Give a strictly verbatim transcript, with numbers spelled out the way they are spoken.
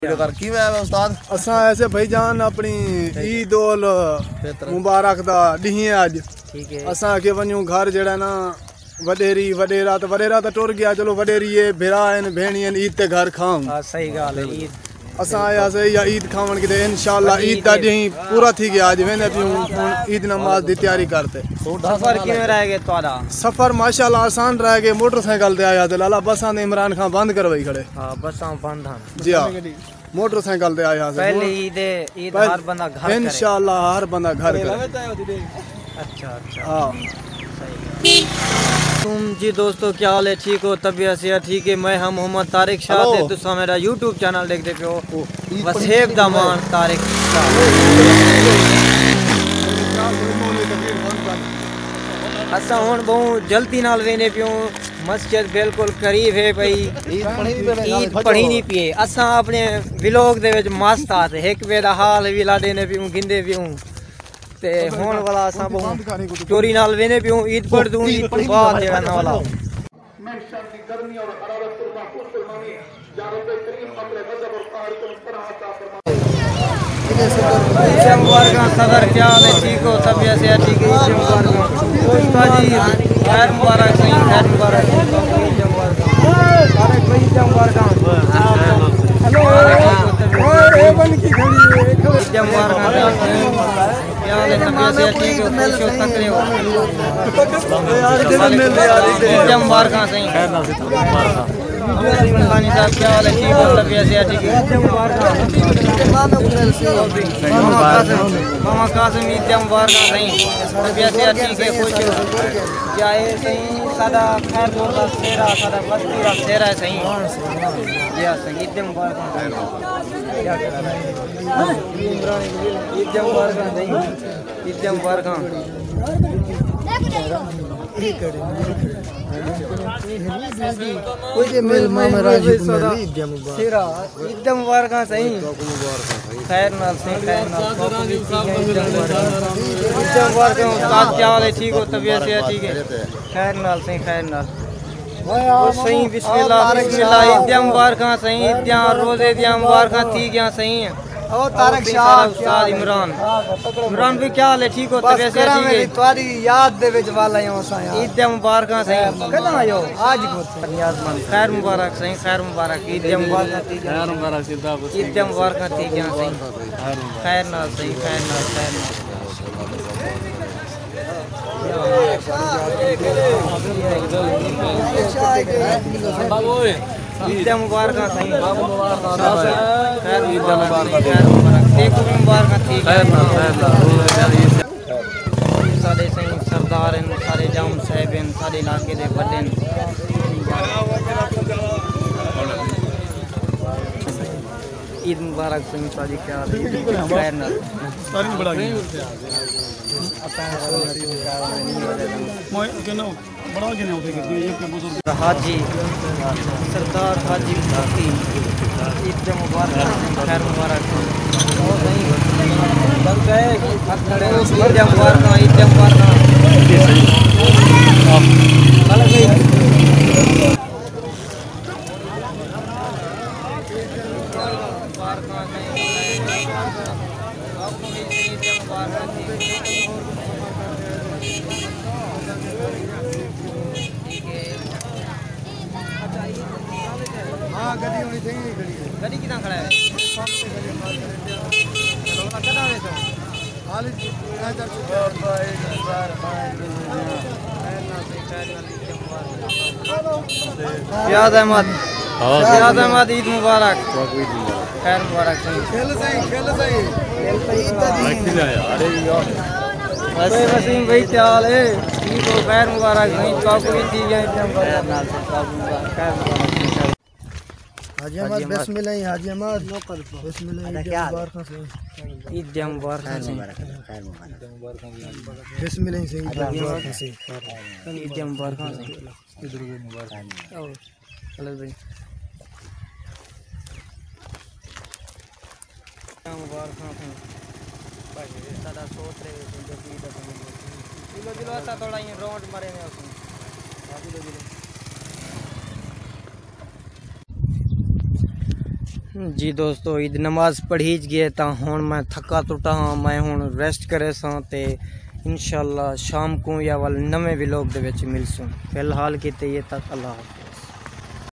کیویں آئے استاد؟ اساں ایسے بھائی جان اپݨی عید ال مبارک دا ݙینہہ ہے اڄ۔ ٹھیک ہے۔ اساں آکھے ونڄوں گھر جیڑھا نا وݙیری، وݙیرا تاں، وݙیرا تاں ٹر ڳیا، چلو وݙیری ہے، بھرا ہن، بھیݨی ہن، عید تے گھر کھاؤں۔ ہاں، صحیح ڳالھ ہے، عید۔ اساں آئے ہاسے یا عید کھاوݨ کیتے، انشاءاللہ عید دا ݙینہہ پورا تھی ڳیا، اڄ ویندے پیوں ہݨ عید نماز دی تیاری کرتے۔ سفر کیویں رہ ڳئے تہاݙا؟ سفر ماشاءاللہ آسان رہ ڳئے، موٹر سائیکل تے آئے ہاسے لالا، بساں تے عمران خان بند کروائی کھڑے۔ ہاں، بساں بند ہن۔ جی ہاں۔ موٹر سائیکل تے آئے ہاسے۔ پہلی عید ہے، عید پہل-، ہر بندہ گھر کرے۔ انشاءاللہ ہر بندہ گھر کرے۔ اچھا، اچھا۔ ہاں۔ صحیح ہے۔ تم جی دوستو، کیا حال ہے؟ ٹھیک ہو؟ طبیعت صحت ٹھیک ہے؟ میں ہاں محمد طارق شاہ تے تساں میرا یوٹیوب چینل ݙیکھدے پیو وسیب دا مان طارق شاہ۔ اساں ہݨ ٻہوں جلدی نال ویندے پیوں۔ مسجد بالکل قریب ہے بھائی، عید پڑھینی پئی ہے۔ اساں اپݨے ولاگ دے وچ مست ہاسے، ہک ٻئے دا حال وی لا ݙیندے پیوں، گھندے پیوں۔ تے ہݨ والا اساں ٻہوں چوری نال ویندے پیوں، عید پڑھ دوں، عید توں بعد جیڑھا نا والا۔ محشر دی گرمی اور حرارت کو محفوظ فرمانے۔ عید مبارکاں صدر، کیا حال ہے؟ ٹھیک ہو؟ طبیعت صحت ٹھیک ہے؟ عید مبارکاں۔ استاد جی، خیر مبارک سائیں، خیر مبارک۔ عید مبارکاں۔ طارق بھائی، عید مبارکاں۔ ہیلو۔ اوئے، اے بن کی کھڑی ہے۔ عید مبارکاں۔ کیا حال ہے؟ طبیعت صحت ٹھیک ہو؟ خوش ہو؟ تکڑے ہو؟ عید مبارکاں سائیں۔ خیر نال سائیں، مہربانی صاحب، کیا حال ہے؟ ٹھیک ہو؟ طبیعت صحت ٹھیک ہے؟ ماما قاسم، ماما قاسم، عید دیاں مبارکاں سائیں۔ طبیعت صحت ٹھیک ہے؟ خوش ہو؟ کیا ہے سائیں؟ ساݙا خیر پور دا سہرا، ساݙا بستی دا سہرا ہے سائیں۔ جی ہاں سائیں، عید دیاں مبارکاں سائیں۔ عید دیاں مبارکاں سائیں۔ عید دیاں مبارکاں۔ کوئی جے مل ماما راجی کو مل، عید دیاں مبارکاں۔ سیرا، عید دیاں مبارکاں سائیں۔ خیر نال سائیں، خیر نال۔ عید دیاں مبارکاں۔ استاد کیا حال ہے؟ ٹھیک ہو؟ طبیعت صحت ٹھیک ہے؟ خیر نال سائیں، خیر نال۔ او سائیں، بسم اللہ، بسم اللہ۔ عید دیاں مبارکاں سائیں، عید دیاں، روزے دیاں مبارکاں تھی ڳیاں سائیں۔ او طارق شاہ، استاد عمران۔ عمران بھائی کیا حال ہے؟ ٹھیک ہو؟ طبیعت صحت ٹھیک ہے؟ تہاݙی یاد دے وچ ول آئے ہوں اساں یار۔ عید دیاں مبارکاں سائیں۔ کݙاں آئے ہو؟ آج کو۔ خیر مبارک سائیں، خیر مبارک۔ عید دیاں مبارکاں تھی ڳیاں۔ عید دیاں مبارکاں تھی ڳیاں سائیں۔ خیر نال سائیں، خیر نال، خیر نال۔ عید دیاں مبارکاں سائیں۔ خیر مبارک، خیر مبارک۔ تیکوں وی مبارکاں تھی ڳیاں۔ ساݙے سائیں سردار ہن، ساݙے جام صاحب ہن، ساݙے علاقے دے وݙے ہن۔ عید مبارک سائیں، ساݙی خیر نال۔ حاجی، سردار حاجی مکی، عید مبارک، خیر مبارک۔ عید مبارک، عید مبارک۔ ہاں، گڈی ہونی چاہیے، گڈی۔ گڈی کتنا کھڑا ہے؟ چلو، کتنا ہے تو؟ خالد جی، میں چل چکا۔ فیاض احمد۔ ہاں۔ فیاض احمد، عید مبارک۔ خیر مبارک سائیں۔ کھل سائیں، کھل سائیں۔ بھائی وسیم بھائی، کیا حال ہے؟ عید ہو، خیر مبارک سائیں۔ چاکو عید تھی ڳیا، عید مبارک۔ خیر مبارک۔ حاجی احمد، بسم اللہ، حاجی احمد۔ بسم اللہ، عید مبارک سائیں۔ عید مبارک سائیں۔ بسم اللہ سائیں، عید مبارک سائیں۔ عید مبارک سائیں۔ ادھر بھی مبارک۔ او، چلو بھائی۔ مبارکاں سائیں۔ بھائی، ساݙا سوت رہے سائیں، جلدی دا سائیں۔ چلو، چلو، اساں تھوڑا ایئں راؤنڈ مارے نے اساں۔ جی دوستو، عید نماز پڑھیج ڳئے تاں ہݨ میں تھکا ٹٹا ہاں۔ میں ہݨ ریسٹ کریساں تے انشاءاللہ شام کوں یا ول نویں ولاگ دے وچ ملسوں۔ فی الحال کیتے یہ تک، اللہ حافظ۔